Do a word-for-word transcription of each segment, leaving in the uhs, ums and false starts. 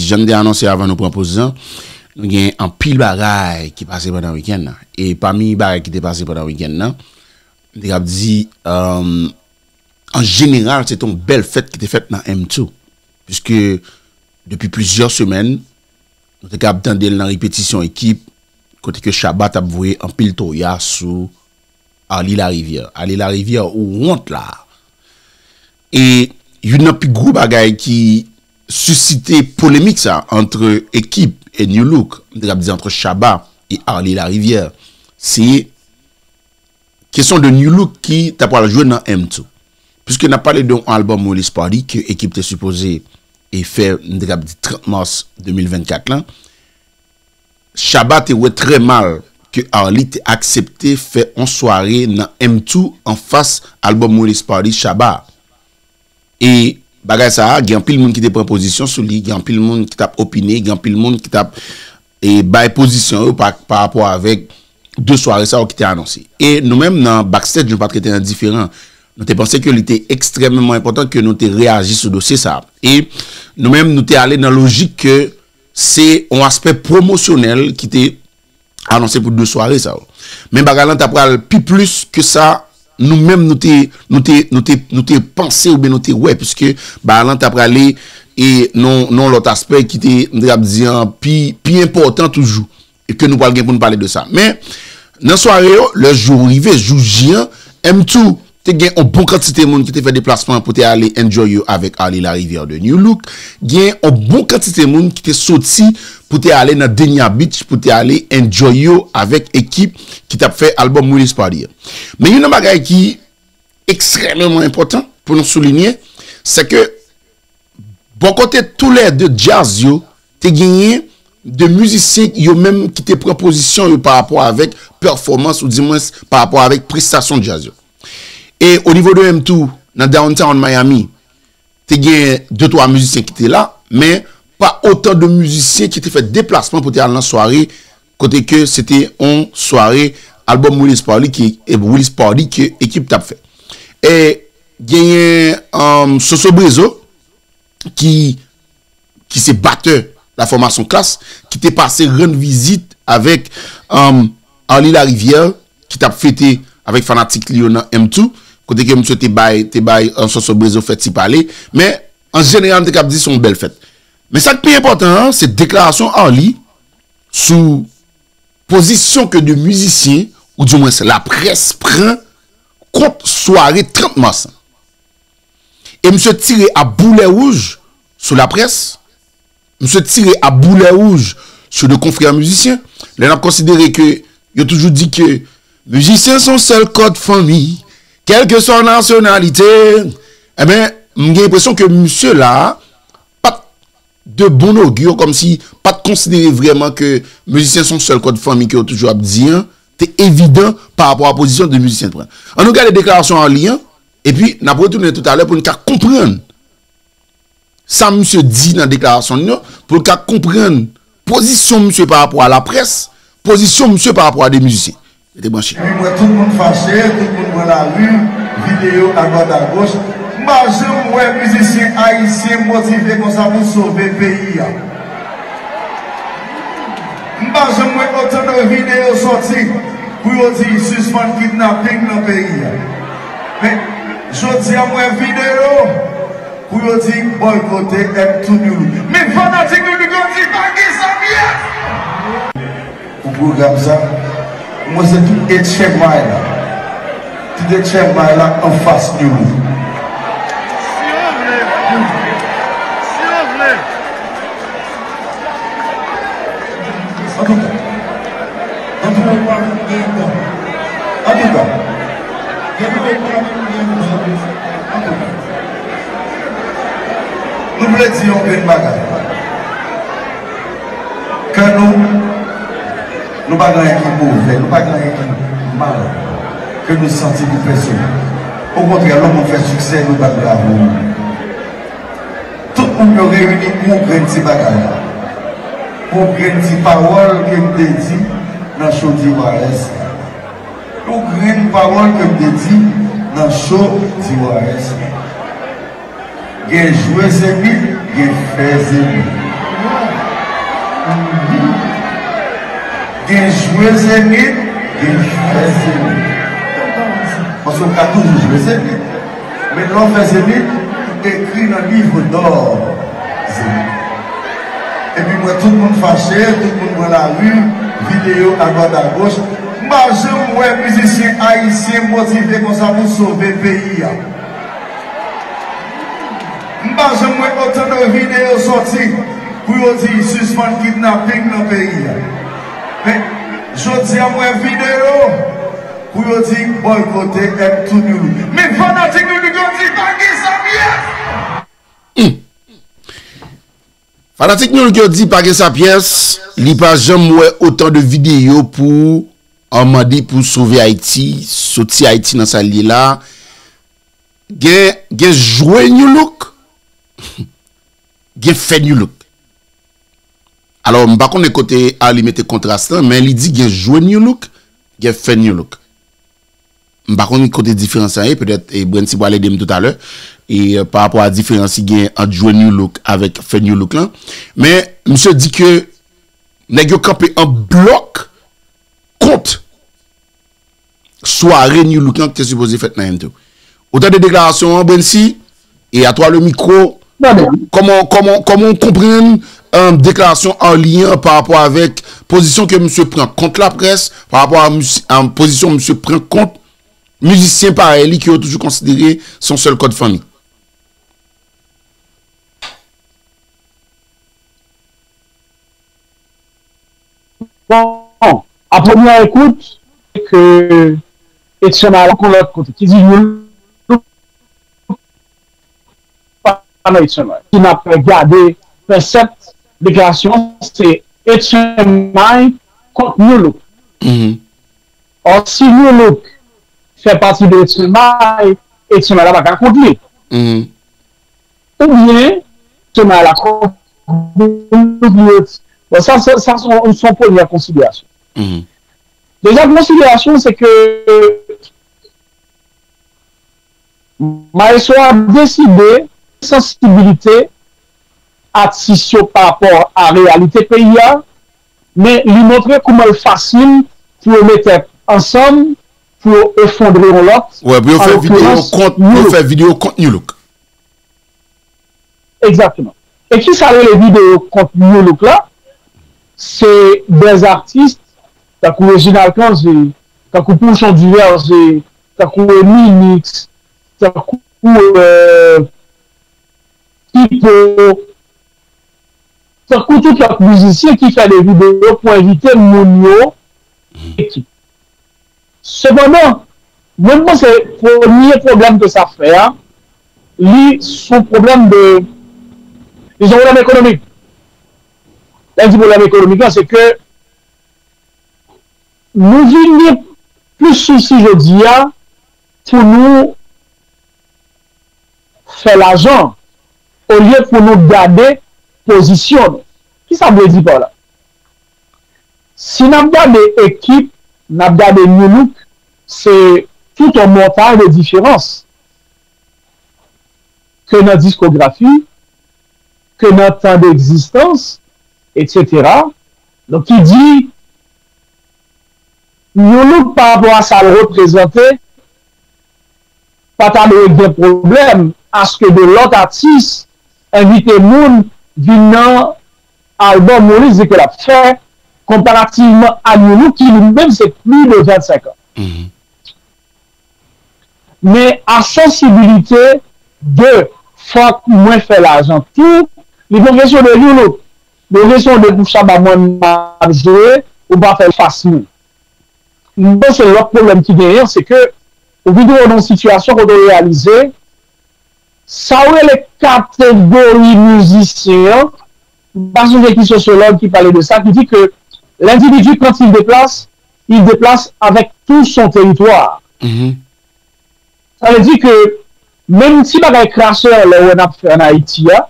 Jan m te anonse avan nou pran poz lan, nou gen anpil bagay ki pase pandan wikenn nan. E pami bagay ki te pase pandan wikenn nan, m te kab di, um, an jeneral, se te yon bèl fèt ki te fèt nan M two. Piske depi plizyè semèn, nou te kab tande l nan repetisyon ekip, kote ke Shabba t ap voye anpil toya sou Arly Larivière. Arly Larivière, ou wont la. E youn nan pi gwo bagay ki sisite polemik sa ant ekip e New Look, m te kab di ant Shabba e Arly Larivière, se kesyon de New Look ki ta pral jwe nan M two. Piske n ap pale de yon albòm Willis Party ke ekip te sipoze e fè, m te kab di trant mas de mil vennkat lan, Shabba te wè trè mal ke Arly te aksepte fè yon sware nan M two anfas albòm Willis Party Shabba. E bagay sa a, gen anpil moun ki te pran pozisyon sou li, gen anpil moun ki t ap opine, gen anpil moun ki t ap, e, bay pozisyon yo pa, pa rapò avèk de sware sa yo ki te anonse. E nou menm nan backstage, nou pa t rete endiferan. Nou te panse ke li te ekstrèmeman enpòtan ke nou te reyaji sou dosye sa a. E nou menm, nou te ale nan lojik ke se yon aspè pwomosyonèl ki te anonse pou de sware sa yo. Men bagay lan ta pral pi plis ke sa, nou menm nou te, nou te, nou te, nou te panse oubyen nou te wè, piske bagay lan ta prale e nan, nan lòt aspè ki te, m te ap di an, pi, pi enpòtan toujou. E ke nou pral gen pou nou pale de sa. Men, nan sware yo, lè jou rive, jou J an, M two te gen yon bon kantite moun ki te fè deplasman pou te ale enjoy yo avèk Arly Larivière de New Look. Gen yon bon kantite moun ki te soti pou te ale nan Denia Beach, pou te ale enjoy yo avèk ekip ki t ap fè albòm Willis Party a. Men youn nan bagay ki ekstrèmeman enpòtan pou nou soulinye, se ke bò kote toulède djaz yo, te genyen de mizisyen yo menm ki te pran pozisyon yo pa rapò avèk pèfòmans, ou dimwens pa rapò avèk prestasyon djaz yo. E o nivo de M two, nan Downtown Miami, te gen de twa mizisyen ki te la, men pa otan de mizisyen ki te fè deplasman pou te al nan sware, kote ke se te yon sware albòm Willis Party ki, e, Willis Party ke ekip t ap fè. E genyen, um, Soso Brezo ki, ki se batè la fòmasyon Klass, ki te pase rann vizit avèk, um, Arly Larivière, ki t ap fete avèk fanatik li yo nan M two, kote ke misye te bay, te bay, uh, Soso Brezo fè ti pale. Men, an jeneral, m te kab di se yon bèl fèt. Men sa k pi enpòtan an, se deklarasyon Arly sou pozisyon ke de mizisyen, ou dimwens laprès, pran kont sware trant mas lan. E misye tire a boulè wouj sou laprès, misye tire a boulè wouj sou de konfrè mizisyen. Lè n ap konsidere ke yo toujou di ke mizisyen se yon sèl kòd fanmi, kèlkeswa nasyonalite, enben, m gen enpresyon ke misye la a pa t de bon ogure, kòmsi pa t konsidere vrèman ke mizisyen se yon sèl kòd fanmi ke yo toujou ap di an, te evidan pa rapò a pozisyon de mizisyen pran. Ann nou gade deklarasyon Arly an, epi n ap retounen toutalè pou n ka konprann sa misye di nan deklarasyon l yo, pou n ka konprann pozisyon misye pa rapò a laprès, pozisyon misye pa rapò a de mizisyen. Rete branche. Epi m wè tout moun fache, tout moun pran lari, videyo adwat agoch. M pa janm wè mizisyen ayisyen motive konsa pou sove peyi a. M pa janm wè otan de videyo sòti pou yo di sispann kidnaping nan peyi a. Men, jodi a m wè videyo pou yo di bòykote M two New Look. Men fanatik New Look yo di pa gen sa pyès! Pou pwogram sa, m wè se tout H M I la. Tout H M I la anfas New Look. Antouka, antouka, antouka, antouka, nou vle di yon grenn bagay. Kè nou, nou pa gen anyen ki movè, nou pa gen anyen ki mal, ke nou santi pou pèsonn. Okontrè, lè yon moun fè siksè, nou ba l bravo. Tout moun yo reyini pou yon grenn ti bagay la. Pou yon grenn ti pawòl ke m te di nan show D Y S la. Yon grenn pawòl ke m te di nan show D Y S la. Gen jwe zenit, gen fè zenit. Gen jwe Zenith, gen fè Zenith. Paske w ka toujou jwe Zenith. Men lè w fè Zenith, ou ekri nan livre d'or Zenith. Epi m wè tout moun fache, tout moun pran lari, videyo adwat agoch. M pa janm wè mizisyen ayisyen motive konsa pou sove peyi a. M pa janm wè otan de videyo sòti pou yo di sispann kidnaping nan peyi a. Men, jodi a m wè videyo pou yo di boykote M two New Look. Men fanatik New Look yo di pa gen sa pyès! Fanatik New Look yo di pa gen sa pyès, li pa janm wè otan de videyo pou an mande pou sove Ayiti, soti Ayiti nan sa l ye la. Gen, gen jwe New Look, gen fè New Look. Alò, m pa konnen kote Arly mete kontras lan, men li di gen jwe New Look, gen fè New Look. M pa konn kote diferans lan ye, petèt e Brency pral ede m toutalè. E pa rapò a diferans ki gen ant jwe New Look avèk fè New Look lan. Men, misye di ke nèg yo kanpe an blòk kont sware New Look lan ki te sipoze fèt nan M two. Ou tande deklarasyon an, Brency? E a twa le mikwo, kòman kòman kòman w konprann deklarasyon Arly an pa rapò avèk pozisyon ke misye pran kont laprès, pa rapò a pozisyon misye pran kont mizisyen parèy li ke yo toujou konsidere se yon sèl kòd fanmi? Bon, a premyè ekout, ke Etchann Alon kon lòt kote ki di New Look pa nan Etchann Alon. Si n ap gade konsèp deklarasyon, se Etchann Alon kont New Look. Or, si New Look fè pati de Etchann Alon, Etchann Alon pa ka kont li. Oubyen, Etchann Alon la kont New Look li oti. Bon, sa, sa, sa se yon, se yon premyè konsiderasyon. Dezyèm konsiderasyon, se ke Maestro a deside sansibilite atis yo pa rapò a reyalite peyi a, men li montre kouman l fasil pou yo met tèt ansanm pou yo efondre yon lòt. Wè, pou yo fè videyo kont, pou yo fè videyo kont New Look. Egzakteman. E kisa rele videyo kont New Look la? Se dè zatis tankou Reginald Cangé, tankou Pouchon Duverger, tankou Emilix, tankou Pipo, tankou tout lòt mizisyen ki fè de videyo pou envite moun yo ekip. Sepandan, mwen m panse premye pwoblèm ke sa fè a, li se yon pwoblèm de, li se yon pwoblèm ekonomik. Lè m di pwoblèm ekonomik la, se ke nou vin gen plis sousi jodi a pou nou fè lajan olye pou nou gade pozisyon nou. Kisa m vle di pa la? Si n ap gade ekip, n ap gade New Look, se tout yon montay de diferans. Ke nan diskografi, ke nan tan de egzistans, etsetera. Donk ki di New Look pa rapò a sa l reprezante, pa ta dwe gen pwoblèm aske de lòt atis envite moun vin nan albòm New Look ke l ap fè konparativman a New Look ki li menm se plis de vennsenk an. Men a sansibilite de fòk mwen fè lajan tou, li pa yon kesyon de New Look, li yon kesyon de pou Shabba mwen m ap jwe, ou pa fè l fas mwen. M panse lòt pwoblèm ki genyen, se ke ou vin twouve w nan yon sitiyasyon kote w reyalize sa w rele kategori mizisyen an, m pa sonje ki sosyològ ki pale de sa, ki di ke lendividi, quand il déplace, il déplace avec tout son territoire. Sa vle di ke menm ti bagay krache anlè w wè n ap fè ann Ayiti a,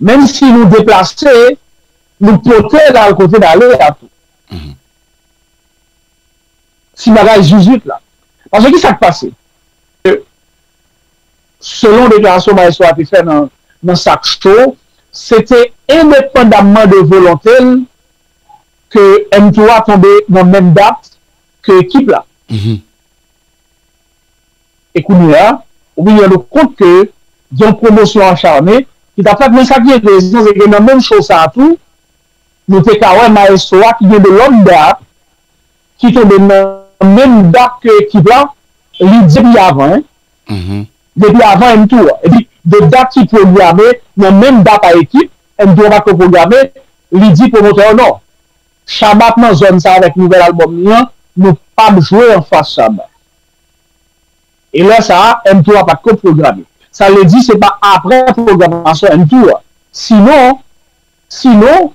menm si nou deplase, nou pote l al kote n ale a tou. Ti bagay zuizwit la. Paske ki sa k pase? Selon deklarasyon Maestro a te fè nan, nan Sak Show, se te endepandamman de volonte l, ke M two a tonbe nan menm dat ke ekip la. E kounye a, ou vin rann ou kont ke gen yon pwomosyon acharne ki t ap fèt, men sa ki enteresan, se ke nan menm show sa a tou, nou te ka wè Maestro a ki gen de lòt dat ki tonbe nan menm dat ke ekip la, li di depi avan, en. Depi avan M two a. Epi, de dat ki pwograme nan menm dat a ekip, M two a pa t ko pwograme, li di pwomotè yo non. Shabba t nan zòn sa avèk nouvèl albòm li an, nou p ap jwe anfas Shabba. E lè sa a, M two a pa t ko pwograme. Sa vle di se pa apre pwogramasyon M two a. Sinon, sinon,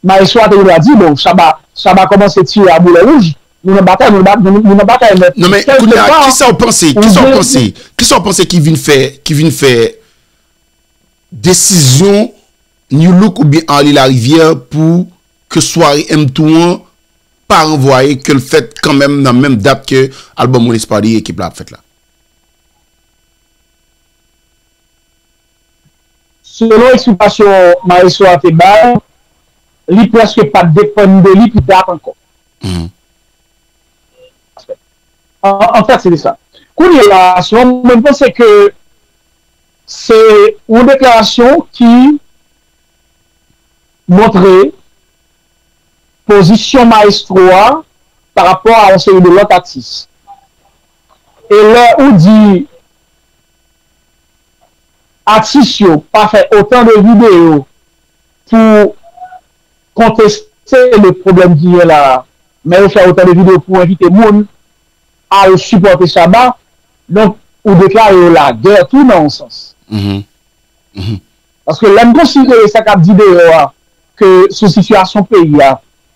Maestro a te gen dwa di, bon, Shabba, Shabba kòmanse tire a boulè wouj, nou nan batay, nou nan ba- nou, nou nan batay nèt. Non, men kounye a, kisa w panse, kisa w panse, kisa w panse ki vin fè, ki vin fè desizyon Nu Look oubyen Arly Larivière pou ke sware M two an pa ranvwaye, ke l fèt kanmenm nan menm dat ke albòm Willis Party ekip la ap fèt la? Selon eksplikasyon Maestro a te bay, li prèske pa t depann de li pou dat ankò. An, an fèt, se te sa. Kounye a, selon mwen, mwen panse ke se yon deklarasyon ki montre pozisyon Maestro a pa rapò a yon seri de lòt atis. E lè ou di atis yo pa fè otan de videyo pou konteste le pwoblèm ki gen la a, men yo fè otan de videyo pou envite moun al sipòte Shabba, donk, ou deklare yo lagè tou nan yon sans. Paske lè n konsidere sa k ap di deyò a, ke sou sitiyasyon peyi a,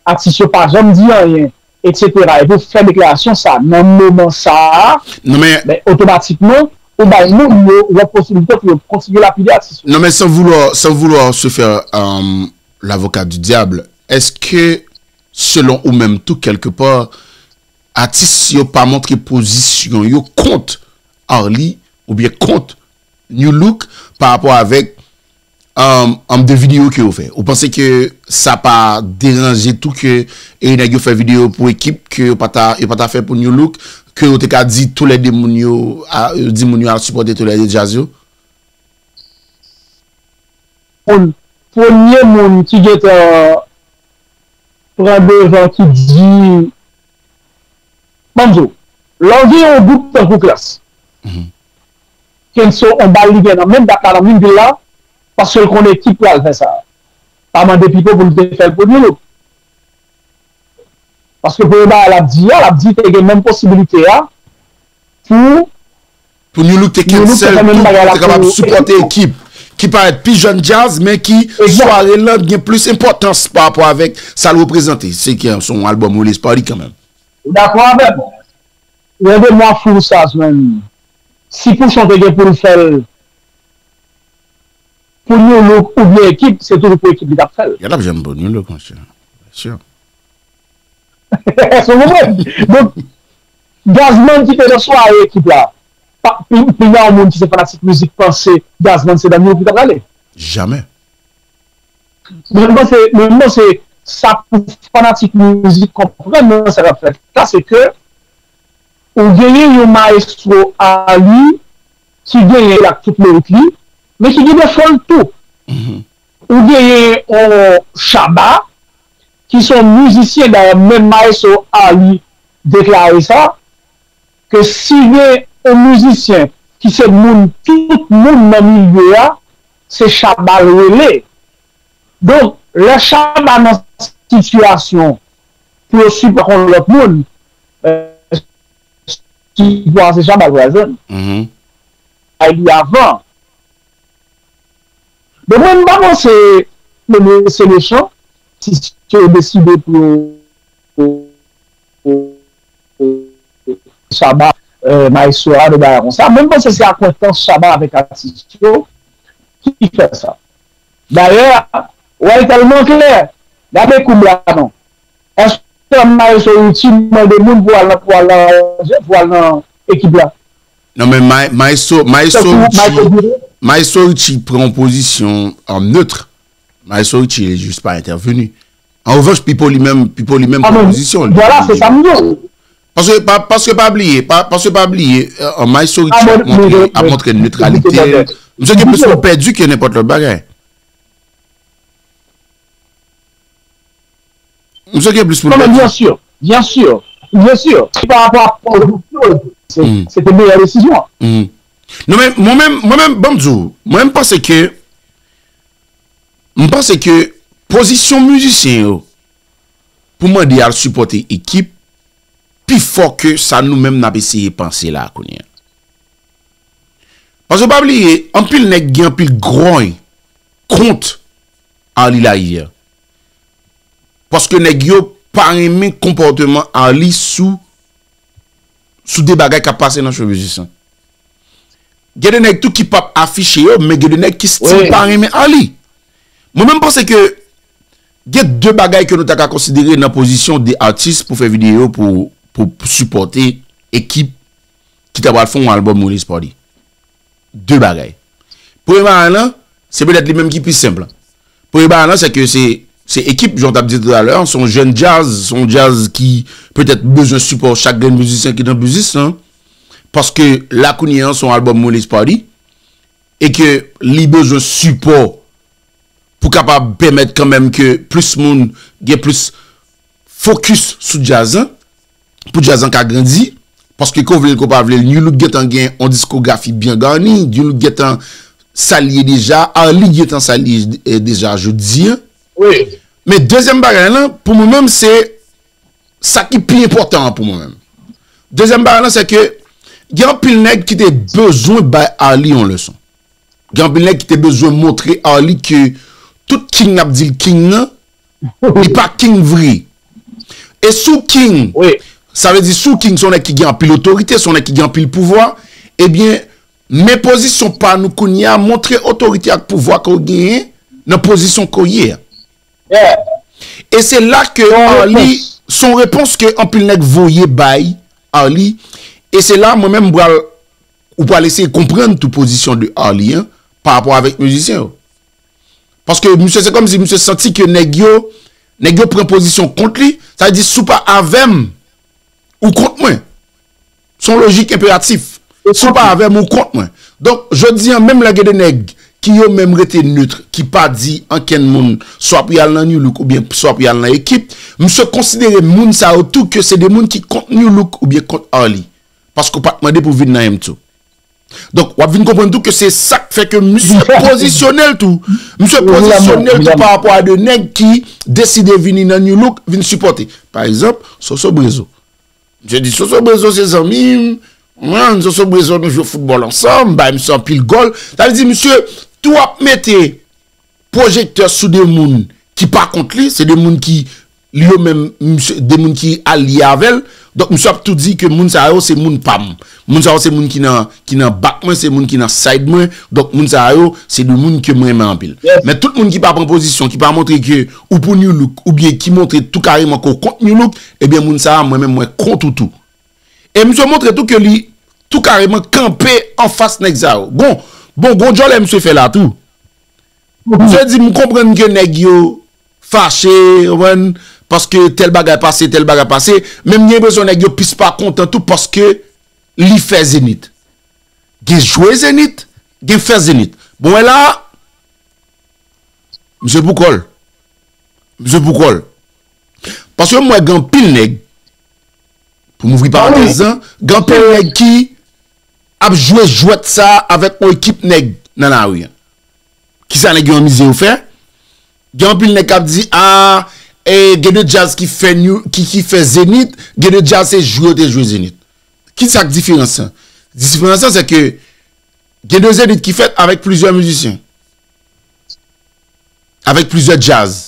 atis yo pa janm di anyen, etsetera, epi w fè deklarasyon sa a nan moman sa a, men otomatikman, ou bay moun yo lòt posibilite pou yo kontinye lapide atis yo. Non, men sans vouloir, sans vouloir se faire, euh, l'avocat du diable, èske, selon ou menm tou, kèlkepa, atis yo pa montre pozisyon yo kont Arly oubyen kont Nu Look pa rapò avèk, um, um, de videyo ke yo fè? Ou panse ke sa pa deranje tou ke e nèg yo fè videyo pou ekip ke yo pa ta, yo pa ta fè pou Nu Look, ke yo te ka di toulède moun yo, a, di moun yo al sipòte toulède djaz yo? Moun, premye moun ki gentan pran devan ki di, ban m di w, lè w gen yon gwoup tankou Klass, Kenzo, on bal li gen nan menm dat la, nan menm vil la, paske l konnen ki pral fè sa. Pa mande Pipo pou l te fè l pou Nu Look. Paske premye bagay l ap di a, l ap di te gen menm posibilite a pou Pou Nu Look te cancel tou, pou te kapab sipòte ekip ki parèt pi jèn djaz, men ki sware lan gen plis enpòtans pa rapò avèk sa l reprezante. Se ki se yon albòm Willis Party kanmenm. Ou dakò avè m? Randevou a Full Stars, man. Si Pouchon te gen pou l fè l pou Nu Look oubyen ekip, se toujou pou ekip li t ap fè l. Yo t ap janm pou Nu Look, monchè. Sure. Èske w konprann? Donk, Gazzman ki te nan sware ekip la, pa, pi, pi gen yon moun ki se fanatik mizik panse Gazzman se nan Nu Look li t ap prale? Jamè. Mwen panse, mwen panse sa pou fanatik mizik konprann nan sa k ap fèt la, se ke ou genyen yon maestro Arly ki genyen l ak tout merit li, men ki gen defo l tou. Ou genyen yon Shabba ki se yon mizisyen, dayè menm maestro Arly deklare sa, ke si gen yon mizisyen ki se moun tout moun nan milye a, se Shabba l rele. Donk, lè Shabba nan sitiyasyon pou yo sipòte yon lòt moun, sipò a se Shabba l pral jwenn. Ay li avan. Donk, mwen, m pa panse se mechan si yo deside pou yo Shabba, euh, maestro a, de bagay konsa. Mwen, m panse se akwentans Shabba avèk atis yo ki fè sa. Dayè, w wè l tèlman klè. Gade kounye a non. Èske maestro Richie mande moun pou al nan, pou al nan, pou al nan ekip la? Non, men ma-, maestro, maestro Richie, maestro Richie pran yon pozisyon, euh, neutre. Maestro Richie, il est juste pas intervenu. An revanch, Pipo li menm, Pipo li menm pran pozisyon li. Vwala, se sa m di w. Paske pa, paske pa bliye, pa, paske pa bliye, euh, Maestro Richie ap montre, ap montre neutralite. Misye gen plis pou pèdi ke nenpòt lòt bagay. Misye gen plis pou pèdi. Non, men byen si, byen si, byen si. Se pa rapò a pozisyon, se, se te meyè desizyon an. Non, men mwen menm, mwen menm, ban m di w, mwen menm panse ke, m panse ke pozisyon mizisyen yo pou mande al sipòte ekip pi fò ke sa nou menm n ap eseye panse la kounye a. Paske pa bliye, anpil nèg gen anpil gròy kont Arly Larivière. Paske nèg yo pa renmen konpòteman Arly sou, sou de bagay k ap pase nan show business lan. Gen de nèg tou ki p ap afiche yo, men gen de nèg ki still pa renmen Arly. Mwen menm panse ke gen de bagay ke nou ta ka konsidere nan pozisyon de atis pou fè videyo pou, pou sipòte ekip ki ta pral fè yon albòm release party. De bagay. Premye bagay lan, se petèt li menm ki pi senp lan. Premye bagay lan, se ke se, se ekip, jan w t ap di toutalè, se yon jèn djaz, se yon djaz ki petèt bezwen sipò chak grenn mizisyen ki nan biznis lan. Paske la kounye an, se yon albòm release party, e ke li bezwen sipò pou kapab pèmèt kanmenm ke plis moun gen plis fokis sou djaz lan, pou djaz lan ka grandi, paske ke w vle l ke w pa vle l, Nu Look gentan gen yon diskografi byen gani, Nu Look gentan sa l ye deja, Arly gentan sa l ye, eh, deja jodi an. Men dezyèm bagay lan, pou mwen menm, se sa ki pi enpòtan an pou mwen menm. Dezyèm bagay lan, se ke gen anpil nèg ki te bezwen bay Arly yon leson. Gen anpil nèg ki te bezwen montre Arly ke tout king n ap di l king nan, li pa king vre. E si w king, sa vle di si w king se yon nèg ki gen anpil otorite, se yon nèg ki gen anpil pouvwa, ebyen, men pozisyon pa nou kounye a, montre otorite ak pouvwa ke w genyen nan pozisyon ke w ye a. E se la ke Arly, se yon repons ke anpil nèg voye bay Arly, e se la mwen menm m pral, ou pral eseye konprann tou pozisyon de Arly an pa rapò avèk mizisyen yo. Paske misye, se kòmsi misye santi ke nèg yo, nèg yo pran pozisyon kont li, sa vle di si w pa avè m, ou kont mwen. Se yon lojik enperatif. Si w pa avè m, ou kont mwen. Donk, jodi an, menm lè gen de nèg ki yo menm rete nèt, ki pa di ankenn moun, swa pou y al nan Nu Look oubyen swa pou y al nan ekip, misye konsidere moun sa yo tou ke se de moun ki kont Nu Look oubyen kont Arly. Paske w pa t mande pou w vin nan M two. Donk, w ap vin konprann tou ke se sa k fè ke misye pozisyone l tou. Misye pozisyone l tou pa rapò a de nèg ki deside vini nan Nu Look, vin sipòte. Pa egzanp, Soso Brezo. Misye di, Soso Brezo se zanmi m, man, Soso Brezo nou jwe foutbòl ansanm, m bay misye anpil gòl. Sa vle di, misye tou ap mete pwojektè sou de moun ki pa kont li, se de moun ki, li yo menm, misye, de moun ki alye avè l. Donk, misye ap tou di ke moun sa yo se moun pa m. Moun sa yo se moun ki nan, ki nan bak mwen, se moun ki nan side mwen. Donk, moun sa yo, se de moun ke mwen renmen anpil. Men tout moun ki pa pran pozisyon, ki pa montre ke ou pou Nu Look, oubyen ki montre tou kareman ke w kont Nu Look, ebyen, moun sa a, mwen menm, mwen kont ou tou. E misye montre tou ke li tou kareman kanpe anfas nèg sa yo. Gon, bon, gon djòlè misye fè la tou. Misye di, m konprann ke nèg yo fache, w konprann, paske tèl bagay pase, tèl bagay pase, men m gen enpresyon nèg yo plis pa kontan tou paske li fè Zenith. Gen jwe Zenith, gen fè Zenith. Bon, wè la, misye pou kò l. Misye pou kò l. Paske m wè gen anpil nèg, pou m ouvri parantèz lan, gen anpil nèg ki ap jwe jwèt sa avèk yon ekip nèg nan lari an. Kisa nèg yo anmize yo fè? Gen anpil nèg k ap di, a, e, gen de djaz ki fè New, ki, ki fè Zenith, gen de djaz se jwe yo te jwe Zenith. Kisa k diferans lan? Diferans lan, se ke gen de Zenith ki fèt avèk plizyè mizisyen. Avèk plizyè djaz.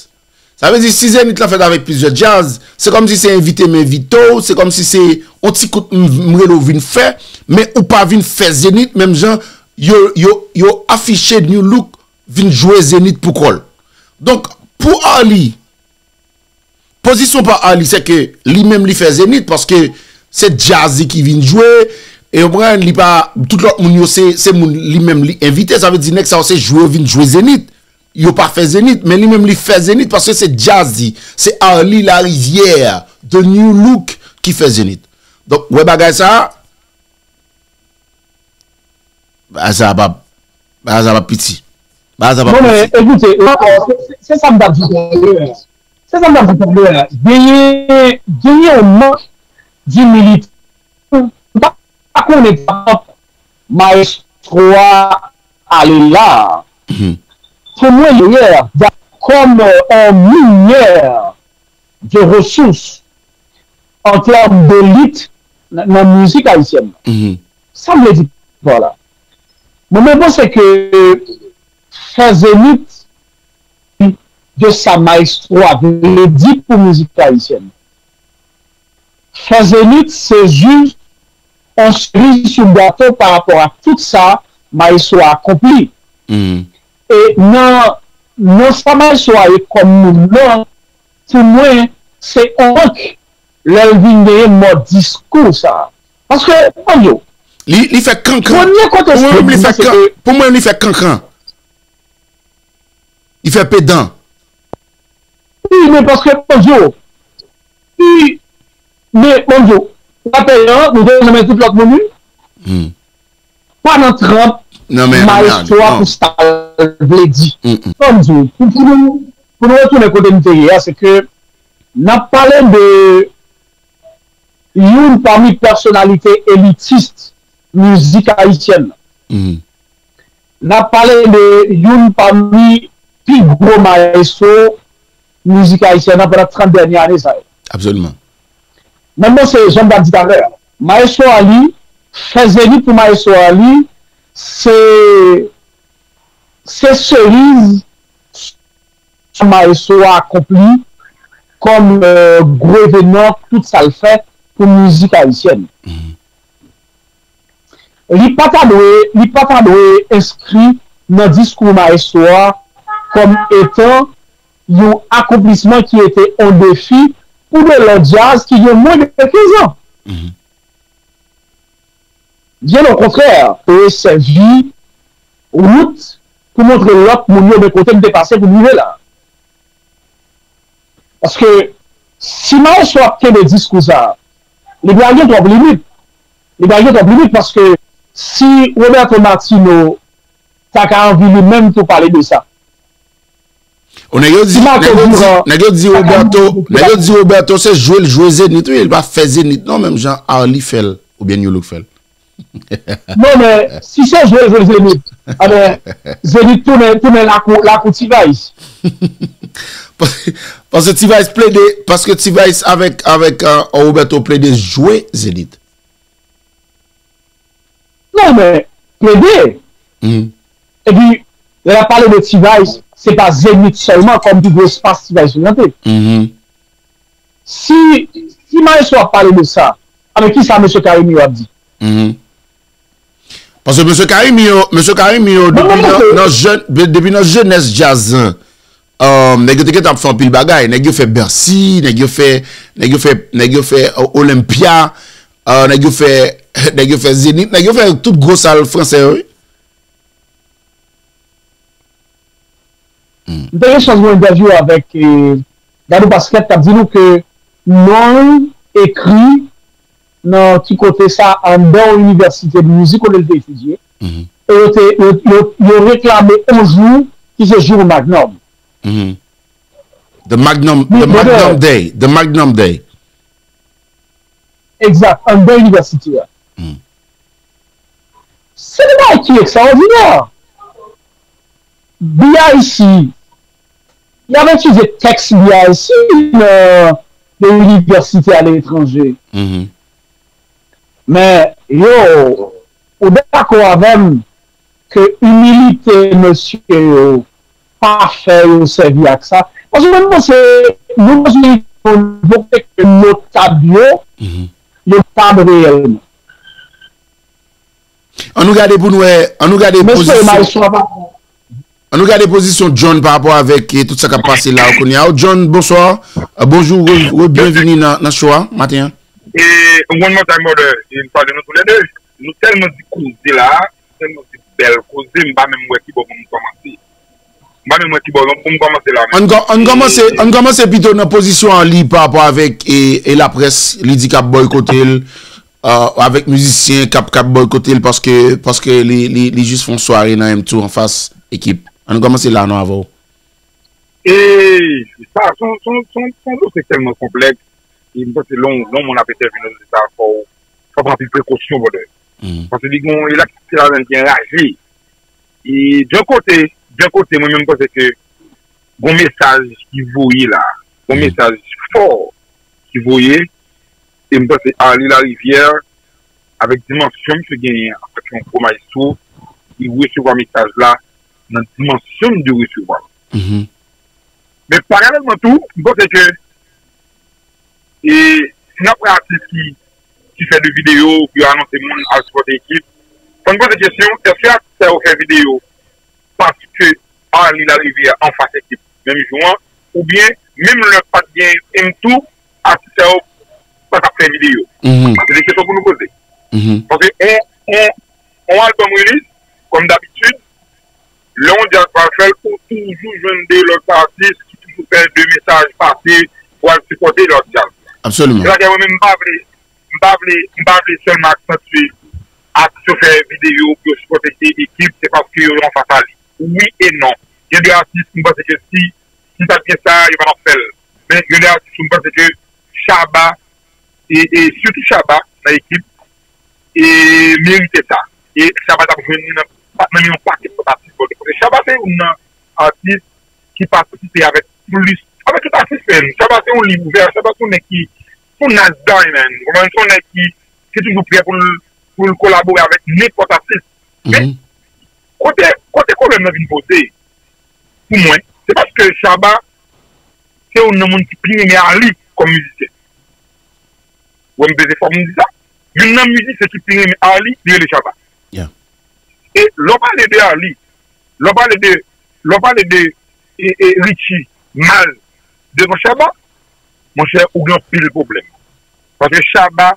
Sa vle di, si Zenith lan fèt avèk plizyè djaz, se kòmsi se envite m envite w, se kòmsi se yon ti kout m, m rele w vin fè, men ou pa vin fè Zenith, menm jan yo, yo, yo afiche Nu Look vin jwe Zenith pou kò l. Donk, pou Arly, pozisyon pa Arly, se ke li menm li fè Zenith, paske se djaz li ki vin jwe, e w konprann, li pa, tout lòt moun yo, se, se moun li menm li envite, sa vle di nèg sa yo se jwe yo vin jwe Zenith. yo pa fè Zenith, men li menm li fè Zenith paske se djaz li, se Arly Larivière, The New Look ki fè Zenith. Donk, wè bagay sa, bagay sa p ap, bagay sa p ap piti. Bagay sa p ap piti. Non, men, ekoute, la, se, se, se sa m t ap di talè. Se sa m t ap di talè. Genyen, genyen yon mank dimilite. M pa konnen kapab maestro a ale la. Pou mwen, li yè, kòm, euh, on mineur de ressources en termes d'élite nan, nan mizik ayisyèn. Sa m vle di pa la. Mwen, mwen panse ke fè Zenith de sa maestro a vle di pou mizik ayisyèn. Fè Zenith, se jis on seri sou gato pa rapò a tout sa maestro a akonpli. E nan, nan sa maestro a ye kòm moun nan, pou mwen, se on mank lè l vin genyen mòd diskou sa. Paske, ann di w, li, li fè kankan. Premye kote pou mwen, li fè, se ke pou mwen, li fè kankan. Li fè pedan. Wi, men paske, ann di w, wi, men, ann di w, rapè an, nou te nan men tout lòt moun, wi. Pa nan tranp maestro a pou sa l vle di. Ann di w, pou, pou nou, pou nou retounen kote nou te ye a, se ke n ap pale de youn pami pèsonalite elitis mizik ayisyèn nan. N ap pale de youn pami pi gwo maestro mizik ayisyèn nan pandan trant dènye ane sa yo. Absoliman. Menm mwen se jan m t ap di talè a. Maestro a li, fè Zenith pou maestro a li, se, se seriz sa maestro a akonpli kòm, euh, gwo evenman, tout sa l fè pou mizik ayisyèn. Li pa ta dwe, li pa ta dwe enskri nan diskou maestro a kòm etan yon akonplisman ki ete on defi pou de lòt djaz ki gen mwens de kenz an. Byen okontrè, te sèvi wout pou montre lòt moun yo men kote m te pase pou m rive la. Paske si maestro ap kenbe diskou sa, li pral gen twòp limit. Li pral gen twòp limit paske si Roberto Martino ta ka anvi li menm tou pale de sa. O, nèg yo di, nèg yo di, nèg yo di Roberto, nèg yo di Roberto se jwe l jwe Zenith, wi, li pa fè Zenith non, menm jan Arly fè l, oubyen New Look fè l. Non, men si se jwe l jwe Zenith, a ben, Zenith tounen, tounen lakou, lakou T-Vice. Paske T-Vice plede, paske T-Vice avèk, avèk, euh, Roberto plede jwe Zenith. Non, men, plede. Epi, lè n ap pale de T-Vice, se pa Zenith sèlman kòm pi gwo espas T-Vice prezante. Si, si maestro ap pale de sa, a men kisa mesye Carimi yo ap di? Paske mesye Carimi yo, mesye Carimi yo, depi nan, nan jèn, depi nan jenès djaz, euh, nèg yo te gentan ap fè anpil bagay. Nèg yo fè Bercy, nèg yo fè, nèg yo fè, nèg yo fè, euh, Olympia, euh, nèg yo fè, nèg yo fè Zenith, nèg yo fè tout gwo sal fransè yo, wi. M te gen chans mwen entèvyou avèk, eh, Dadou Pasquet k ap di nou ke non l ekri nan ki kote sa, anndan yon inivèsite mizik kote l te etidye. E yo te, yo, yo, yo reklame yon jou ki se jou Magnum. The Magnum, the Magnum Day, the Magnum Day. Egzak, anndan inivèsite a. Se yon bagay ki ekstraòdinè. B I C, y ap etidye tèks B I C nan de inivèsite aletranje. Men, yo, ou dakò avè m ke imilite mesye yo pa fè yo sèvi ak sa? Paske mwen, m panse nou bezwen rive yon nivo kote ke notab yo, yo notab reyèlman. An nou gade pou n wè, an nou gade pozisyon, an nou gade pozisyon John pa rapò avèk, eh, tout sa k ap pase la kounye a. John, bonswa. Euh, bonjou, re, re, byenvini nan, nan show a maten an. E, one more time, brother, e m salye nou toulède. Nou tèlman di koze la, nou tèlman di bèl koze, m pa menm wè ki bò pou m kòmanse. M pa menm wè ki bò non, pou m kòmanse la menm. Ann kò- ann kòmanse ann kòmanse pito nan pozisyon Arly pa rapò avèk e, e laprès, li di k ap bòykote l, euh, avèk mizisyen k ap k ap bòykote l paske paske li li li jis fè yon sware nan M two anfas ekip. Ann kòmanse la non avè w. E sa se yon se yon se yon se yon dosye tèlman konplèks. E m panse lè yon lè yon moun ap entèveni nan dosye sa fò w fò w pran anpil prekosyon brother. Paske li gen yon elektrisite ladan l ki anraje. E de yon kote de yon kote mwen menm m panse ke gon mesaj ki voye la. Gon mesaj fò ki voye. E m panse Arly Larivière avèk dimansyon misye genyen antanke yon gwo mayestwo, li resevwa mesaj la nan dimansyon m de resevwa l. Men paralèlman tou, m panse ke e si n ap wè atis ki ki fè de videyo pou yo anonse moun al sipòte ekip, fò n poze kesyon èske atis sa yo fè videyo paske Arly Larivière anfas ekip menm jou an, oubyen menm lè pa t gen M two, atis sa yo pa t ap fè videyo. Se de kesyon pou nou poze. Paske on, on, on album release, kòm dabitid, lè yon djaz pral fè l, ou toujou jwenn de lòt atis ki toujou fè de mesaj pase pou al sipòte lòt djaz. Absoliman. Se sa k fè mwen menm m pa vle m pa vle m pa vle sèlman aksantye atis yo fè videyo pou yo sipòte ekip, se paske yo anfas a li. Wi e non. Gen de atis m panse ke si si pa t gen sa, yo pa t ap fè l. Men gen de atis m panse ke Shabba, e, e sitou Shabba nan ekip, e merite sa. E Shabba t ap jwenn li nan, nan men yon pakèt lòt atis. Paske Shabba se youn nan atis ki patisipe avèk plis, avèk tout atis menm. Shabba se yon liv ouvè, Shabba se yon nèg ki, se yon nice guy, man. Ou konprann? Se yon nèg ki, ki toujou prè pou l, pou l kolabore avèk nenpòt atis. Men, kote, kote pwoblèm nan vin poze, pou mwen, se paske Shabba se youn nan moun ki pi renmen Arly kòm mizisyen. Ou wè m peze fò m di sa? Youn nan mizisyen ki pi renmen Arly, li rele Shabba. E lè w pale de Arly, lè w pale de, lè w pale de e, e Richie mal devan Shabba, monchè, ou gen anpil pwoblèm. Paske Shabba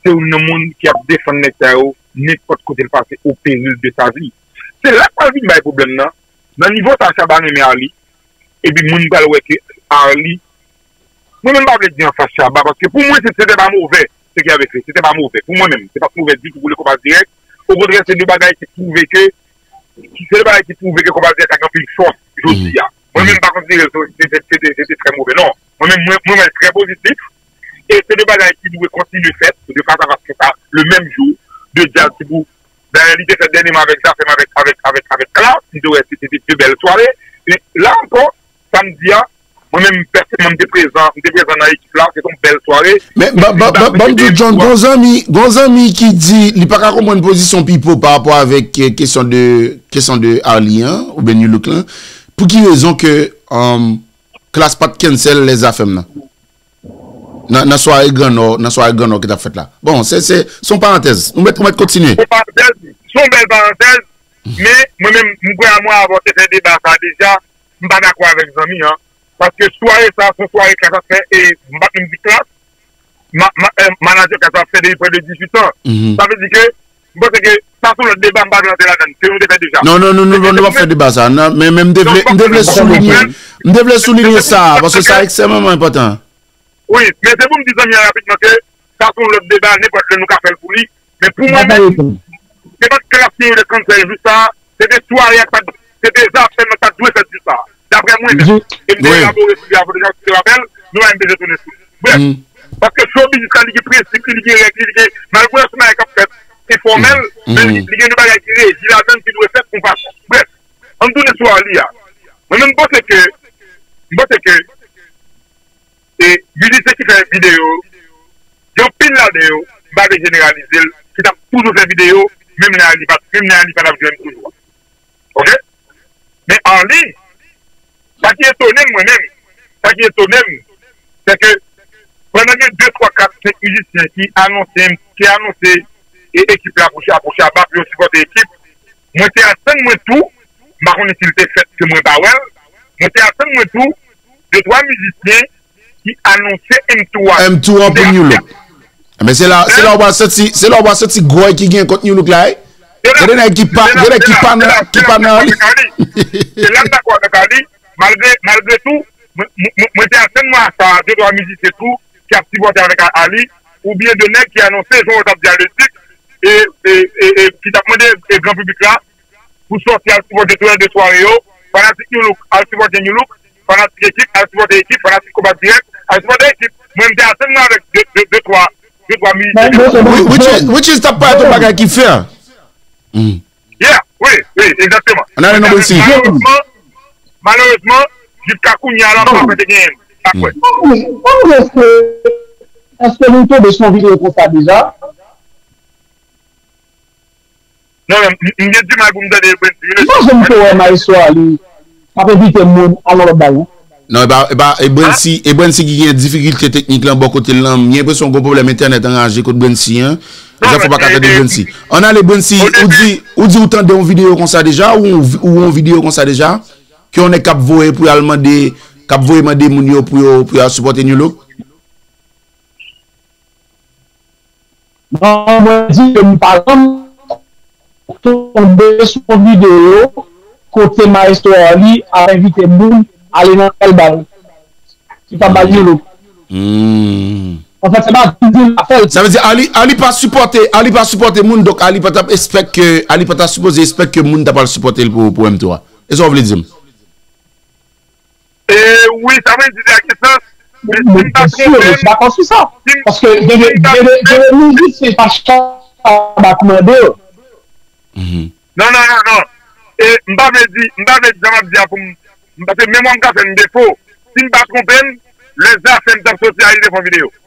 se youn nan moun ki ap defann nèg sa yo nenpòt kote l pase, au péril de sa vie. Se la k pral vin bay pwoblèm nan. Nan nivo sa Shabba renmen Arly, epi moun pral wè ke Arly, mwen menm m pa vle di anfas Shabba, paske pou mwen se, se te pa movè, ce qu'il avait fait, se te pa movè. Pou mwen menm, se pa t movè ditou pou le Kompas Direct. Okontrè, se de bagay ki pwouve ke, se de bagay ki pwouve ke Kompas Direct la gen anpil fòs jodi a. Mwen menm m pa konsidere l se, se, se, se te, se te trè movè, non. Mwen menm, mwen, mwen wè l trè pozitif. E se de bagay ki dwe kontinye fèt, de fas a fas konsa, le menm jou, de djaz ki pou, dayè, li te fèt dènyèman avèk Zafèm, avèk, avèk, avèk, avèk Klass, m te wè se te de, de bèl sware. E la ankò, samdi a, mwen menm, pèsonèlman, m te prezan, m te prezan nan ekip la, se te yon bèl sware. Men, ban, ban, ban, ban m di w, John, gon zanmi, gon zanmi ki di li pa ka konprann pozisyon Pipo pa rapò avèk, eh, kesyon de, kesyon de Arly an, oubyen New Look lan. Pou ki rezon ke, um, Klass pa t cancel lè Zafèm nan? Nan, nan sware Gran Nò, nan sware Gran Nò ki t ap fèt la. Bon, se, se, se yon parantèz. Nou mèt, nou mèt kontinye. Se yon parantèz, se yon bèl parantèz, men mwen menm, m kwè a mwen avè w te fè deba sa deja, m pa dakò avèk zanmi an. Paske sware sa, se yon sware Klass ap fè, e m pa t menm di Klass, ma, ma, eh, manadjè Klass ap fè depi prè de dizuit an. Sa vle di ke, m panse ke sa se yon lòt deba, m pa vle rantre ladan l, ke nou te fè deja. Non, non, non, non, nou p ap fè deba sa. Non, men, men m te vle, m te vle soulinye, m te vle soulinye sa, paske sa ekstrèmeman enpòtan. Wi, men se pou m di zanmi an rapidman ke sa se yon lòt deba, nenpòt lè nou ka fè l pou li. Men pou mwen menm, se pa t Klass ki te cancel jou sa, se te sware a k pa t, se te Zafèm nan k pa t dwe fèt jou sa. Daprè mwen menm. E m te elabore sou li avan deja, si w te rapèl, nou pa menm bezwen tounen sou li. Brèf, paske showbiz la, li gen prensip li, li gen règ li, li gen, malgre yon sèl bagay k ap fèt, se fòmèl, men li, li gen de bagay ki reji ladan l ki dwe fèt yon fason. Brèf, ann tounen sou Arly a. Mwen menm, m panse ke, m panse ke e mizisyen ki fè videyo, gen anpil ladan yo, m pa vle jeneralize l, ki t ap toujou fè videyo, menm lè Arly pa, menm lè Arly pa t ap jwenn toujou a. Oke? Men Arly, sa ki etone m mwen menm, sa ki etone m, se ke pandan gen de, twa, kat, senk mizisyen ki anonse, ki anonse e ekip la pou Sha-, pou Shabba, pou yo sipòte ekip, mwen te atann mwen tou, m pa konnen si l te fèt ke mwen pa wè l, mwen te atann mwen tou, de twa mizisyen ki anonse M two a. M two an pou New Look. Men se la, se la w pral santi, se la w pral santi gwòy ki gen kont New Look la, wi. Gen de nèg ki pa, gen de nèg ki pa nan, ki pa nan li. Se la m dakò avèk Ali. Malgre, malgre tou, mwen, mwen, mwen te atann mwen a sa, de twa mizisyen tou, ki ap sipòte avèk Ali, oubyen de nèg ki anonse, jan w t ap di a Letik, e, e, e, e ki t ap mande e gran piblik la, pou sòti al sipòte tou lè de sware yo, fanatik New Look al sipòte New Look, fanatik Ekip al sipòte Ekip, fanatik Konpa Dirèk al sipòte Ekip. Mwen, m te atann mwen avèk de, de, de twa, de twa mizisyen de Which is, which is t ap parèt yon bagay ki fè. Yeah, wi, wi, egzakteman. Ann ale nan Bwensi. Malerezman, malerezman, jiska kounye a la, pa fè te genyen. Pa kwè. Bon, bon, èske, èske nou tonbe sou yon videyo konsa deja? Non, men, m, m gen di mal pou m tande Bwensi. M pa janm te wè Maestro Ali ap envite moun al nan lòt bal, non. Non, e pa, e pa, e Bwensi, e Bwensi ki gen difikilte teknik lan bò kote l lan. M gen enpresyon gon pwoblèm entènèt anraje kot Bwensi an. E sa fè w pa ka tande Bwensi. Ann ale Bwensi, ou di, ou di ou tande yon videyo konsa deja, ou yon vi-, ou yon videyo konsa deja, ke yon nèg k ap voye pou y al mande, k ap voye mande moun yo pou yo, pou y al sipòte New Look? Non, mwen di ke m pa janm tonbe sou yon videyo kote Maestro Ali ap envite moun ale nan tèl bal. Ki pa bal New Look. Hmm. Anfèt, se pa di l ap fè l. Sa vle di Ali, Ali pa sipòte, Ali pa sipòte moun, donk Ali pa t ap espèk ke, Ali pa ta sipoze espèk ke moun ta pral sipòte l pou, pou M twa. E sa w vle di m? E wi, sa vle di li gen sans. Men si m pa twonpe m, dakò sou sa. Paske gen de, gen de, gen de mizisyen pa chak mande yo. Non, non, non, non. E m pa vle di, m pa vle di sa m ap di a pou m, m, paske memwa m ka fè m defo. Si m pa twonpe m, lè Zafèm t ap soti a, li te fè yon videyo.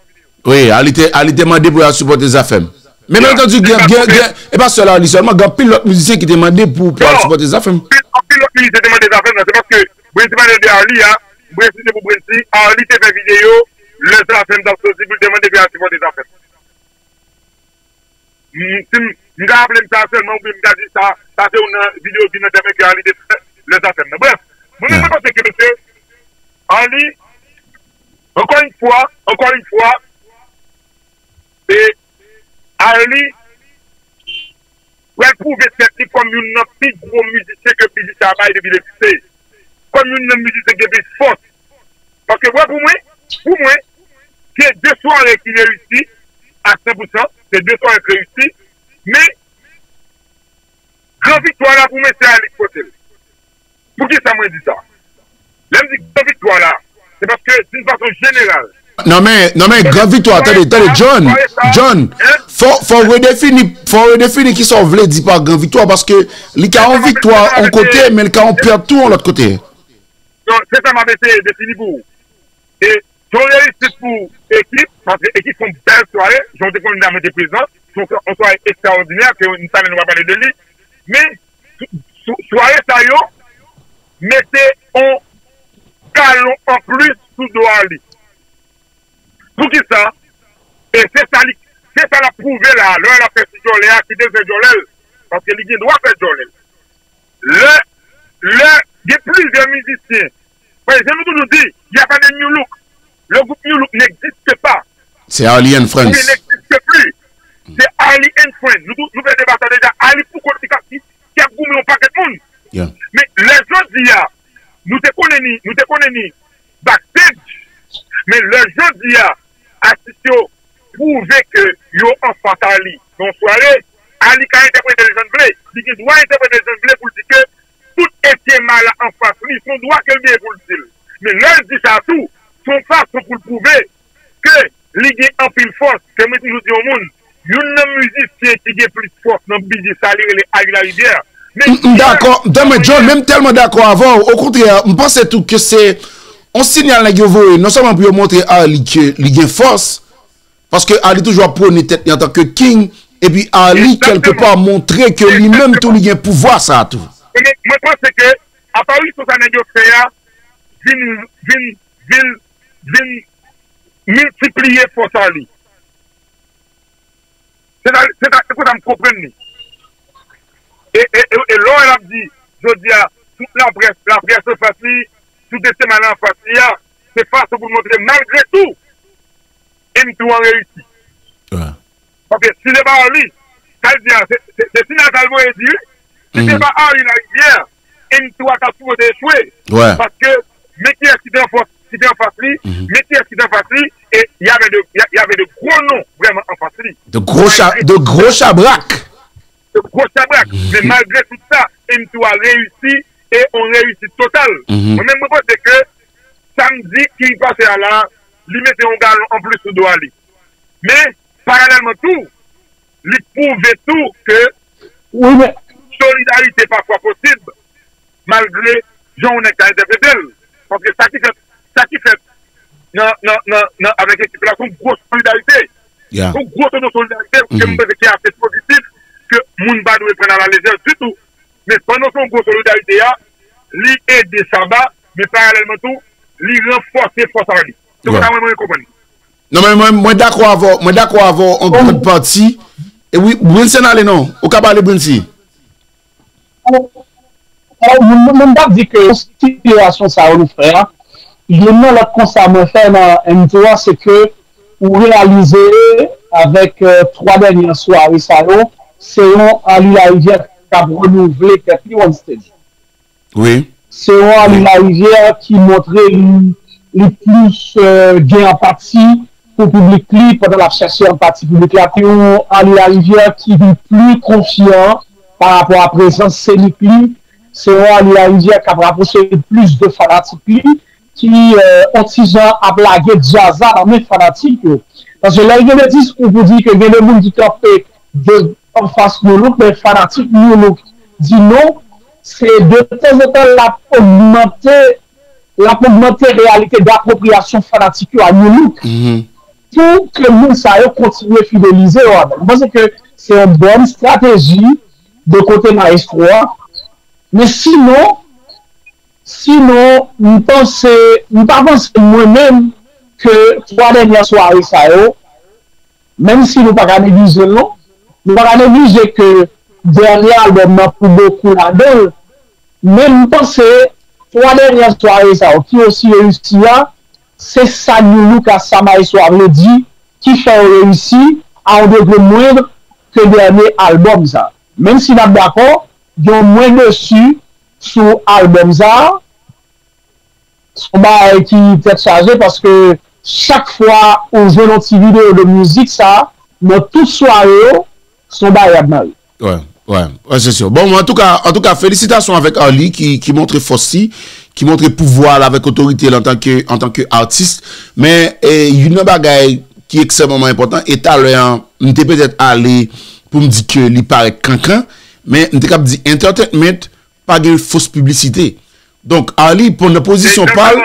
Wi, Ali te, Ali te mande pou y al sipòte Zafèm. Men, byen antandi, gen, gen, gen, e pa sèl Ali sèlman, gen anpil lòt mizisyen ki te mande pou, pou al sipòte Zafèm. Anpil, anpil lòt mizisyen te mande Zafèm nan. Se paske Brency pale de Ali a, Brency te pou Brency, Ali te fè videyo, lè Zafèm t ap soti, pou l te mande pou y al sipòte Zafèm. M, si m, m ka raple m sa sèlman, oubyen m ka di sa, sa se youn nan videyo ki nan tèm ke Ali te fè, lè Zafèm nan. Brèf, mwen menm mwen panse ke mesye, Ali, ankò yon fwa, ankò yon fwa, e Ali pral pwouve tèt li kòm youn nan pi gwo mizisyen ke peyi sa a bay depi l egziste. Kòm youn nan mizisyen ki gen plis fòs. Paske, wè, pou mwen, pou mwen, se de sware ki reyisi a san pou san, se de sware ki reyisi, men gran viktwa la pou mwen se Ali ki pote l. Poukisa mwen di sa? Lè m di gran viktwa la, se paske, d'une façon générale, Non men, non men, gran viktwa, tande, tande, John, John, fò, fò w redefini, fò w redefini kisa w vle di pa gran viktwa, paske li ka yon viktwa yon kote, men li ka yon pèt tou yon lòt kote. Non, se sa m ap eseye defini pou ou. E se yon reyisit pou Ekip, paske Ekip fè yon bèl sware, jan w te konnen la mwen te prezan, se yon, yon sware ekstraòdinè, ke m sa nou pa pale de li. Men, sou, sou, sware sa yo, mete yon galon anplis sou do a li. Poukisa? E se sa li, se sa l ap pwouve la, lè l ap fè ti djòlè a, kite l fè djòlè l, paske li gen dwa fè djòlè l. Lè, lè gen plizyè mizisyen, paske nou toujou di, y a pas de New Look. Le groupe New Look n'existe pas. C'est Arly and Friends. Oubyen n'existe plus. C'est Arly and Friends. Nou tou, nou fè deba sa deja. Arly pou kont li k ap, ki, ki ap goumen yon pakèt moun. Yeah. Men lè jodi a, nou te konnen ni, nou te konnen ni backstage. Men lè jodi a, atis yo pwouve ke yo anfas Arly nan yon sware, Arly ka entèprete l jan l vle. Li gen dwa entèprete l jan l vle pou l di ke tout etyenm a la anfas li, se yon dwa ke l genyen pou l di l. Men lè l di sa tou, se yon fason pou l pwouve ke li gen anpil fòs. Ke mwen toujou di yon moun, youn nan mizisyen ki gen plis fòs nan biznis sa, li rele Arly Larivière. Men M, m dakò, m tèlman, John, men m tèlman dakò avè w. Okontrè, m panse tou ke se yon siyal nèg yo voye, non sèlman pou yo montre Arly ke li gen fòs, paske Arly toujou ap pwone tèt li antanke king, epi Arly, kèlkepa, montre ke li menm tou li gen pouvwa sa a tou. Mwen, mwen panse ke aparisyon sa nèg yo fè a vin, vin, vin, vin miltipliye fòs Arly. Se sa, se sa, se konsa m konprann li. E, e, e, e lè w wè l ap di, jodi a, tout laprès, laprès anfas li, tout etyenm a la anfas li a, se fason pou l montre, malgre tou, M tou an reyisi. Paske si se pa Arly, Sa l di a, se, se, se Sinatra l voye di, wi. Si se pa Arly Larivière, M twa t ap sipoze echwe. Paske, men kiyès ki te anfas, ki te anfas li, men kiyès ki te anfas li, e y avait de, y a- y avait de gros noms vraiment anfas li. De gros cha- de gros chabrak. De gros chabrak. Men malgre tout sa, M twa reyisi e on reyisit total. Mwen menm, mwen panse ke samdi ki pase a la, li mete yon galon anplis sou do a li. Men, paralèlman tou, li pwouve tou ke solidarite pafwa posib, malgre jan yon nèg ka entèprete l. Paske sa ki fèt, sa ki fèt nan, nan, nan, nan, avèk ekip la, se yon gwo solidarite. Se yon gwo tonton solidarite ke m panse ki ase pozitif, ke moun pa dwe pran a la lejè ditou. Men pandan se yon gwo solidarite a, li ede Shabba, men paralèlman tou, li ranfòse fòs Arly. Se konsa mwen, mwen konprann. Non, men mwen, mwen dakò avè w, mwen dakò avè w an gran pati. E wi, Brinson ale non. Ou ka pale, Brinson. Mwen, mwen, mwen t ap di ke konsiderasyon sa yo nou fè a, youn nan lòt konsta mwen fè nan M twa, se ke ou reyalize avèk twa dènye sware sa yo, se yon Arly Larivière k ap renouvle tèt li on stage. Wi. Se yon Arly Larivière ki montre li, li plis gen anpati pou piblik li pandan l ap chèche anpati piblik la. Se yon Arly Larivière ki vin pli konfyan pa rapò a prezans senik li. Se yon Arly Larivière k ap rapwoche li plis de fanatik li, ki on ti jan ap lage djaz la nan men fanatik yo. Paske lè gen de diskou pou di ke gen de moun ki kanpe de anfas Nu Look, men fanatik Nu Look di non, se de tanzantan l ap ogmante, l ap ogmante reyalite dapwopriyasyon fanatik yo a Nu Look. Pou ke moun sa yo kontinye fidelize yo avè l. Mwen panse ke se yon bòn estrateji de kote mayestwo a. Men sinon, sinon, m panse, m pa panse mwen menm ke twa dènye sware sa yo, menm si nou pa ka neglije l non, nou pa ka neglije ke dènye albòm nan pou bokou ladan l, men m panse twa dènye sware sa yo ki osi reyisi a, se sa Nu Look a sa mayestwo a vle di ki fè yo reyisi a yon degre mwendr ke dènye albòm sa. Menm si n ap dakò, gen yon mwen desi sou albòm sa. Se yon bagay ki tèt chaje paske chak fwa ou jwenn yon ti videyo de mizik sa, nan tout sware yo, se yon bagay y ap mare. Wi, wi, wi, se si. Bon, antouka, antouka, felisitasyon avèk Arly ki, ki montre fòs li, ki montre pouvwa l avèk otorite l antanke, antanke atis. Men, e, youn nan bagay ki ekstrèmeman enpòtan, e talè a, m te petèt ale pou m di ke li parèt kankan, men m te kab di entertainment, pa gen fos piblisite. Donk, Arly, pou, nan pozisyon pa l,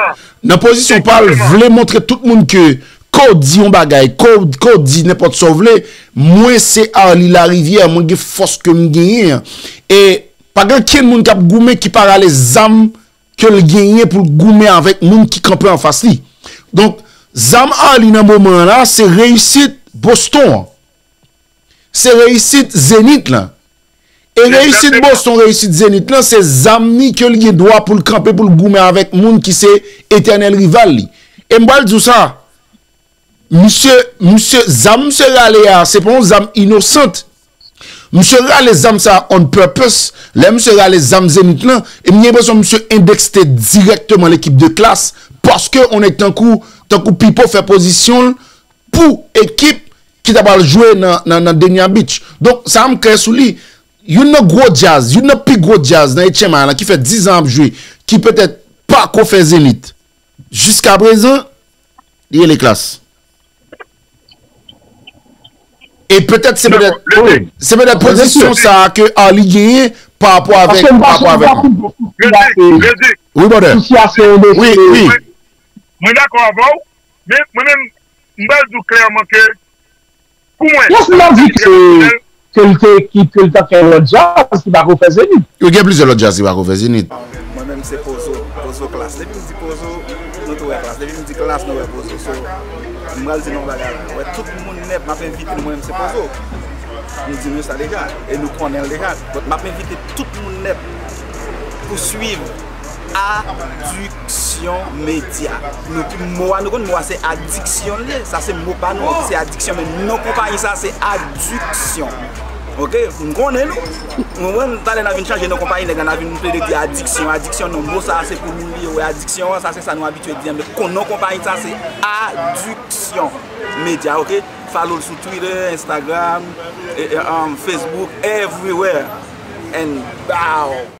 nan pozisyon pa l, vle montre tout moun ke, ke w di yon bagay, ke w, ke w di nenpòt sa w vle, mwen se Arly Larivière, mwen gen fòs ke m genyen an. E pa gen okenn moun k ap goumen ki pa rale zam ke l genyen pou l goumen avèk moun ki kanpe anfas li. Donk, zam Arly nan moman an la, se reyisit Boston an. Se reyisit Zenith lan. E reyisit Boston, reyisit Zenith lan, se zam ni ke l gen dwa pou l kanpe, pou l goumen avèk moun ki se etènèl rival li. E m pral di w sa, misye, misye, zam misye rale a, se pa yon zam inosant. Misye rale zam sa on purpose. Lè misye rale zam Zenith lan, e m gen enpresyon misye endekste dirèkteman lekip de Klass, paske on nèg tankou, tankou Pipo fè pozisyon l pou ekip ki ta pral jwe nan, nan, nan Denia Beach. Donk, sa a m klè sou li. Youn nan gwo djaz, youn nan pi gwo djaz nan H M I lan ki fè diz an ap jwe, ki petèt pako fè Zenith. Jiskaprezan, li rele Klass. E petèt se petèt, se petèt pozisyon sa a ke Arly genyen pa rapò avèk, pa rapò avèk. Wi, brother. Wi, wi. Mwen dakò avè w, men mwen menm, m pral di w klèman ke pou mwen, Yes, m ap di ke, ke l te, ki, ke l t ap fè lòt djaz ki pako fè Zenith. Yo gen plizyè lòt djaz ki pako fè Zenith. Mwen menm se Pozo, Pozo Klass. Depi m di Pozo, nou tou wè Klass. Depi m di Klass, nou wè Pozo. So, m pral di nou yon bagay la. Wè, tout moun nèt, m ap envite nou, mwen menm se Pozo. M di nou sa deja, e nou konnen l deja. But m ap envite tout moun nèt pou swiv Addiction Media. Nou, mo a, nou konn mo a se adiksyon l ye. Sa se mo pa nou an ki se adiksyon, men non konpayi sa se Addiction. Ok, m konnen nou. Ou konprann? Talè n a vin chanje non konpayi nèg la, n a vin plede di Adiksyon. Adiksyon non, mo sa se pou nou li ye, wè, Adiksyon an, sa se sa nou abitye di an, men kon non konpayi sa se Adiksyon Media, ok? Follow l sou Twitter, Instagram, e, e, um, Facebook, everywhere. And bow!